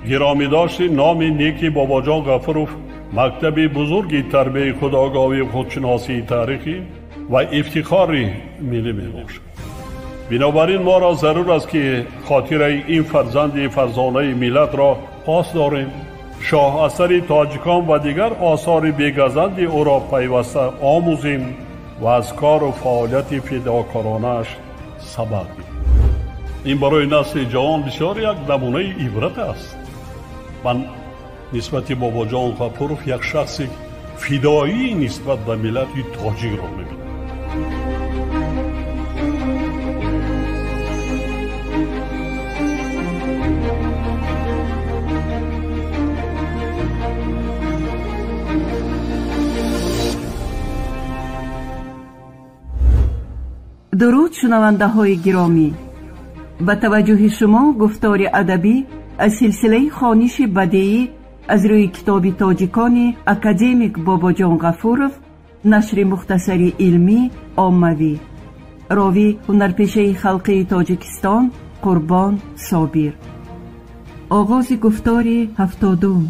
Гиромӣ дошти номи неки Бобоҷон Ғафуров мактаби бузурги тарбияи худогоҳӣ, худшиносии таърихӣ ва ифтихори миллӣ мебошад. Бинобар ин моро зарур аст, ки хотираи ин фарзанди фарзонаи миллатро пос дорем, шоҳасари тоҷикон ва дигар осори бегазанди ӯро пайваста омӯзем ва аз кору фаъолияти фидокоронааш сабақ гирем. Ин барои насли ҷавон бисёр як намунаи ибрат аст. Ман нисбати Бобоҷон Ғафуров як шахси фидоӣ нисбат ба миллати тоҷикро мебинам. Дуруд, шунавандаҳои гиромӣ! Ба таваҷҷӯҳи шумо гуфтори адабӣ аз силсилаи хониши бадеӣ аз рӯи китоби тоҷикони академик Бобоҷон Ғафуров, нашри мухтасари илмӣ оммавӣ. Ровӣ ҳунарпешаи халқии Тоҷикистон Қурбон Собир. Оғози гуфтори 70-ум.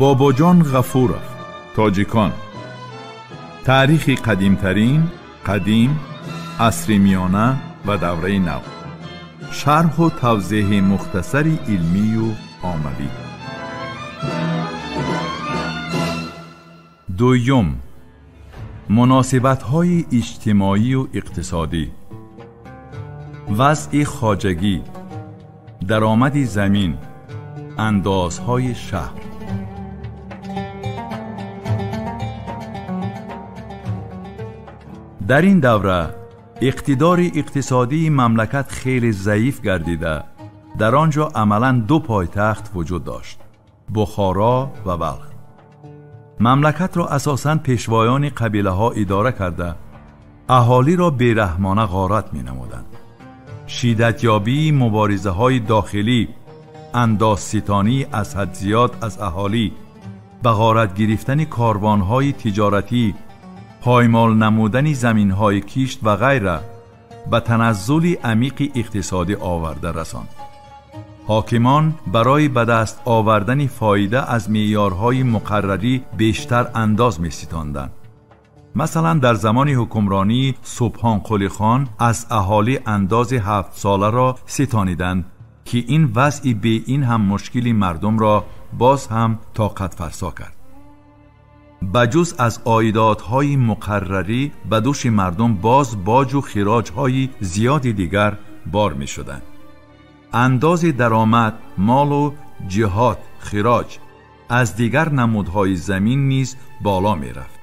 Бобоҷон Ғафуров, тоҷикон. Таърихи қадимтарин, қадим, асри миёна ва давраи нав. Шарҳу тавзеҳи мухтасари илмию оммавӣ. Дуюм, муносибатҳои иҷтимоию иқтисодӣ. Вазъи хоҷагӣ, даромади замин, андозҳои шаҳр. Дар ин давра иқтидори иқтисодии мамлакат хеле заиф гардида, дар он ҷо амалан ду пойтахт вуҷуд дошт: Бухоро ва Балх. Мамлакатро асосан пешвоёни қабилаҳо идора карда, аҳолиро бераҳмона ғорат менамуданд. Шиддатёбии муборизаҳои дохилӣ, андозситонии аз ҳад зиёд аз аҳолӣ, ба ғорат гирифтани корвонҳои тиҷоратӣ, поймол намудани заминҳои кишт ва ғайра ба таназзули амиқи иқтисодӣ оварда расонд. Ҳокимон барои ба даст овардани фоида аз меъёрҳои муқаррарӣ бештар андоз меситонданд. Масалан, дар замони ҳукмронии Субҳонқулихон аз аҳолӣ андози 7-соларо ситониданд, ки ин вазъи бе ин ҳам мушкили мардумро боз ҳам тоқатфарсо кард. Ба ҷуз аз оидотҳои муқаррарӣ ба дӯши мардум боз боҷу хироҷҳои зиёди дигар бор мешуданд. Андози даромад, молу ҷиҳод, хироҷ аз дигар намудҳои замин низ боло мерафт.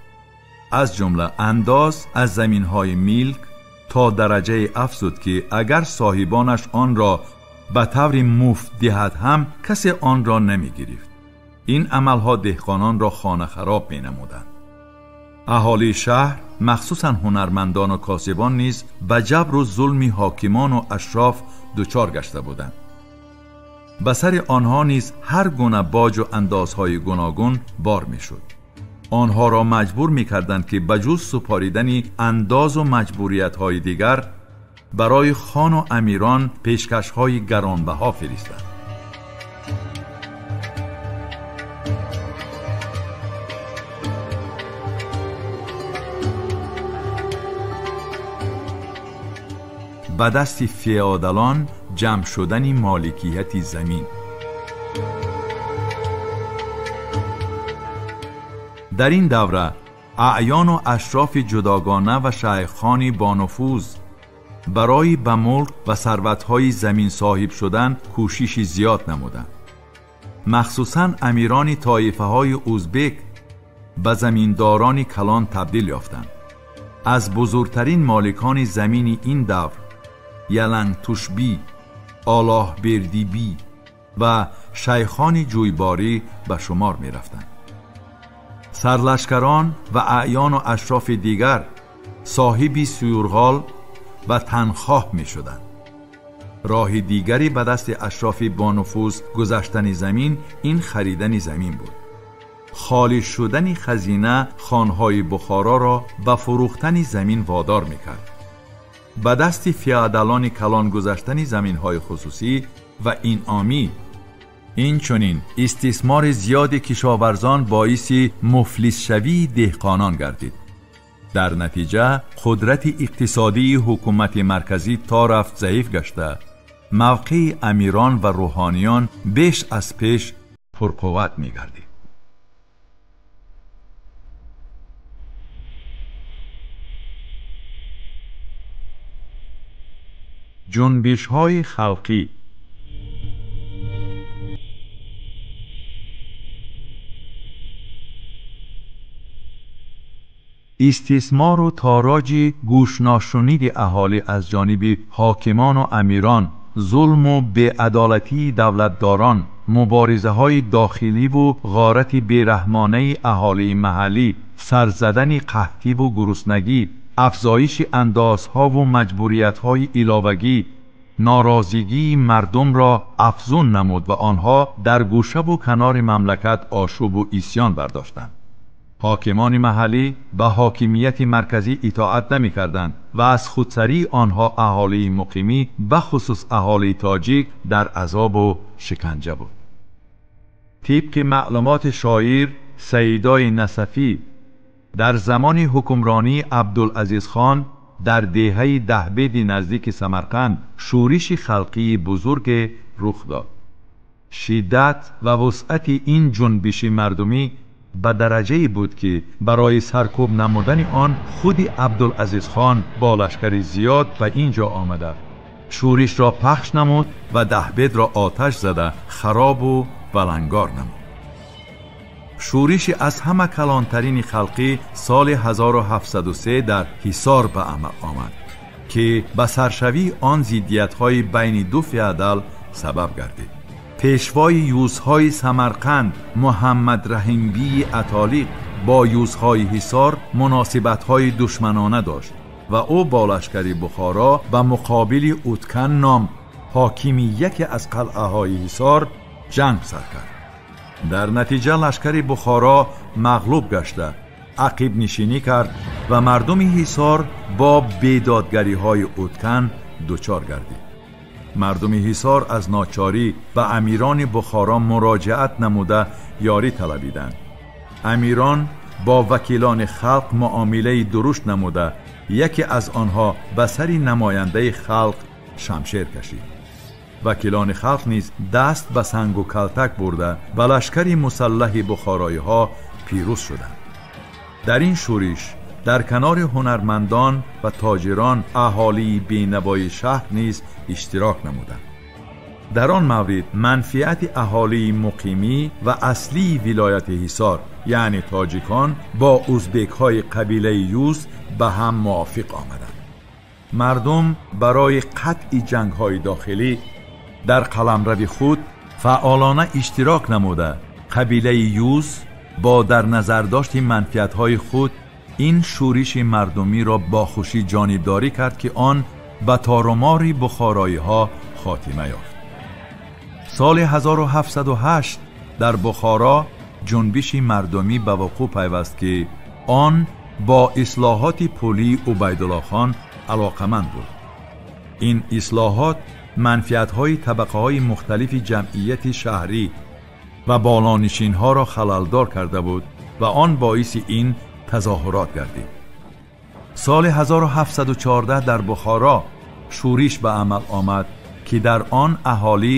Аз ҷумла андоз аз заминҳои милк то дараҷае афзуд, ки агар соҳибонаш онро ба таври муфт диҳад ҳам касе онро намегирифт. Ин амалҳо деҳқононро хонахароб менамуданд. Аҳолии шаҳр, махсусан ҳунармандону косибон низ ба ҷабру зулми ҳокимону ашроф дучор гашта буданд. Ба сари онҳо низ ҳар гуна боҷу андозҳои гуногун бор мешуд. Онҳоро маҷбур мекарданд, ки ба ҷуз супоридани андозу маҷбуриятҳои дигар барои хону амирон пешкашҳои гаронбаҳо фиристанд. Ба дасти феодалон ҷамъ шудани моликияти замин. Дар ин давра аъёну ашрофи ҷудогона ва шайхони бонуфуз барои ба мулк ва сарватҳои замин соҳиб шудан кӯшиши зиёд намуданд. Махсусан амирони тоифаҳои узбек ба заминдорони калон табдил ёфтанд. Аз бузургтарин моликони замини ин давр Ялангтушбӣ, Олоҳбердибӣ ва шайхони ҷӯйборӣ ба шумор мерафтанд. Сарлашкарон ва аъёну ашрофи дигар соҳиби сӯрғол ва танхоҳ мешуданд. Роҳи дигари ба дасти ашрофи бонуфуз гузаштани замин ин харидани замин буд. Холӣ шудани хазина хонҳои Бухороро ба фурӯхтани замин водор мекард. ба дасти феодалони калон гузаштани заминҳои хусусӣ ва инъомӣ, инчунин истисмори зиёди кишоварзон боиси муфлисшавии деҳқонон гардид. Дар натиҷа қудрати иқтисодии ҳукумати марказӣ то рафт заиф гашта, мавқеи амирон ва рӯҳониён беш аз пеш пурқувват мегардид. Ҷунбишҳои халқӣ. Истисмору тороҷи гӯшношуниди аҳолӣ аз ҷониби ҳокимону амирон, зулму беадолатии давлатдорон, муборизаҳои дохиливу ғорати бераҳмонаи аҳолии маҳаллӣ, сарзадани қаҳтиву гуруснагӣ, афзоиши андозҳову маҷбуриятҳои иловагӣ норозигии мардумро афзун намуд ва онҳо дар гӯшаву канори мамлакат ошӯбу исьён бардоштанд. Ҳокимони маҳаллӣ ба ҳокимияти марказӣ итоат намекарданд ва аз худсарии онҳо аҳолии муқимӣ, бахусус аҳолии тоҷик, дар азобу шиканҷа буд. Тибқи маълумоти шоир Саидои Насафӣ, дар замони ҳукмронии Абдулазизхон дар деҳаи Даҳбеди наздики Самарқанд шӯриши халқии бузурге рух дод. Шиддат ва вусъати ин ҷунбиши мардумӣ ба дараҷае буд, ки барои саркӯб намудани он худи Абдулазизхон бо лашкари зиёд ба ин ҷо омада, шӯришро пахш намуд ва Даҳбедро оташ зада харобу валангор намуд. Шӯриши аз ҳама калонтарини халқӣ соли 1703 дар Ҳисор ба амал омад, ки ба саршавии он зиддиятҳои байни ду феодал сабаб гардид. Пешвои юзҳои Самарқанд Муҳаммад Раҳимбии Атолиқ бо юзҳои Ҳисор муносибатҳои душманона дошт ва ӯ бо лашкари Бухоро ба муқобили Уткан ном ҳокими яке аз қалъаҳои Ҳисор ҷанг сар кард. Дар натиҷа лашкари Бухоро мағлуб гашта, ақибнишинӣ кард ва мардуми Ҳисор бо бедодгариҳои Уткан дучор гардид. Мардуми Ҳисор аз ночорӣ ба амирони Бухоро муроҷиат намуда ёрӣ талабиданд. Амирон бо вакилони халқ муомилаи дурушт намуда, яке аз онҳо ба сари намояндаи халқ шамшер кашид. Вакилони халқ низ даст ба сангу калтак бурда ба лашкари мусаллаҳи бухороиҳо пирӯз шуданд. Дар ин шӯриш дар канори ҳунармандон ва тоҷирон аҳолии бенавои шаҳр низ иштирок намуданд. Дар он маврид манфиати аҳолии муқимӣ ва аслии вилояти Ҳисор, яъне тоҷикон, бо узбекҳои қабилаи юз ба ҳам мувофиқ омаданд. Мардум барои қатъи ҷангҳои дохилӣ дар қаламрави худ фаъолона иштирок намуда, қабилаи юз бо дар назардошти манфиатҳои худ ин шӯриши мардумиро бо хушӣ ҷонибдорӣ кард, ки он ба торумори бухороиҳо хотима ёфт. Соли 1708 дар Бухоро ҷунбиши мардумӣ ба вуқӯъ пайваст, ки он бо ислоҳоти пулии Убайдуллохон алоқаманд буд. Ин ислоҳот манфиатҳои табақаҳои мухталифи ҷамъияти шаҳрӣ ва болонишинҳоро халалдор карда буд ва он боиси ин тазоҳурот гардид. Соли 1714 дар Бухоро шӯриш ба амал омад, ки дар он аҳолӣ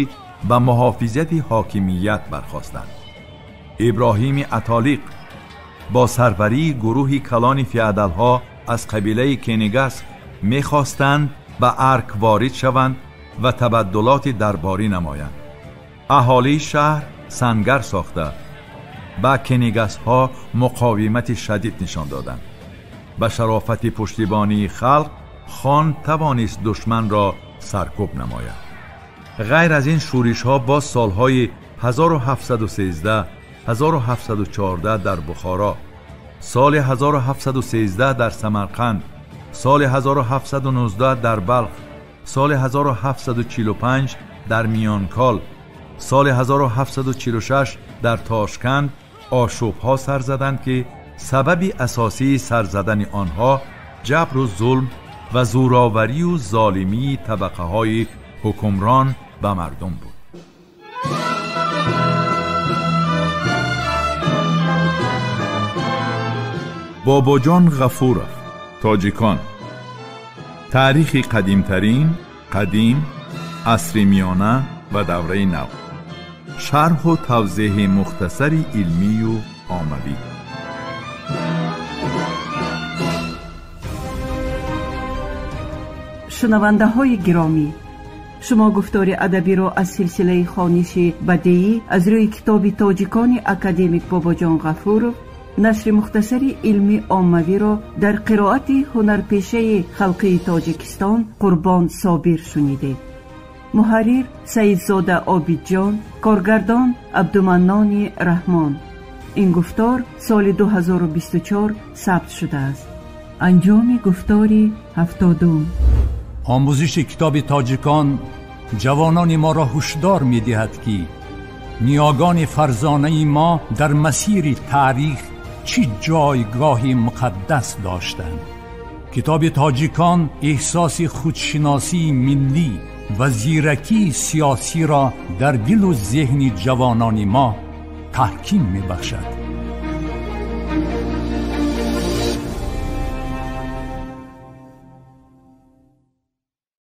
ба муҳофизати ҳокимият бархостанд. Иброҳими Атолиқ бо сарварии гурӯҳи калони феодалҳо аз қабилаи Кенигас мехостанд ба арк ворид шаванд ва табаддулоти дарборӣ намоянд. Аҳолии шаҳр сангар сохта ба кенигасҳо муқовимати шадид нишон доданд. Ба шарофати пуштибонии халқ хон тавонист душманро саркӯб намояд. Ғайр аз ин шӯришҳо боз солҳои 1713, 1714 дар Бухоро, соли 1713 дар Самарқанд, соли 1719 дар Балх, соли 1745 дар Миёнкол, соли 1746 дар Тошканд ошӯбҳо сар заданд, ки сабаби асосии сар задани онҳо ҷабру зулм و زوراوری و ظالمی طبقه های حکمران به مردم بود. باباجان غفورов، تاجیکان. تاریخ قدیمترین، قدیم، عصر میانه و دوره نو. شرح و توضیح مختصر علمی و عاموی. Шунавандаҳои гиромӣ, шумо гуфтори адабиро аз силсилаи хониши бадеӣ аз рӯи китоби тоҷикони академик Бобоҷон Ғафуров, нашри мухтасари илмӣ оммавиро дар қироати ҳунарпешаи халқии Тоҷикистон Қурбон Собир шунидед. Муҳаррир Саидзода Обидҷон, коргардон Абдуманнони Раҳмон. Ин гуфтор соли 2024 сабт шудааст. Анҷоми гуфтори 70. Омӯзиши китоби тоҷикон ҷавонони моро ҳушдор медиҳад, ки ниёгони фарзонаи мо дар масири таърих чӣ ҷойгоҳи муқаддас доштанд. Китоби тоҷикон эҳсоси худшиносии миллӣ ва зиракии сиёсиро дар дилу зеҳни ҷавонони мо таҳким мебахшад.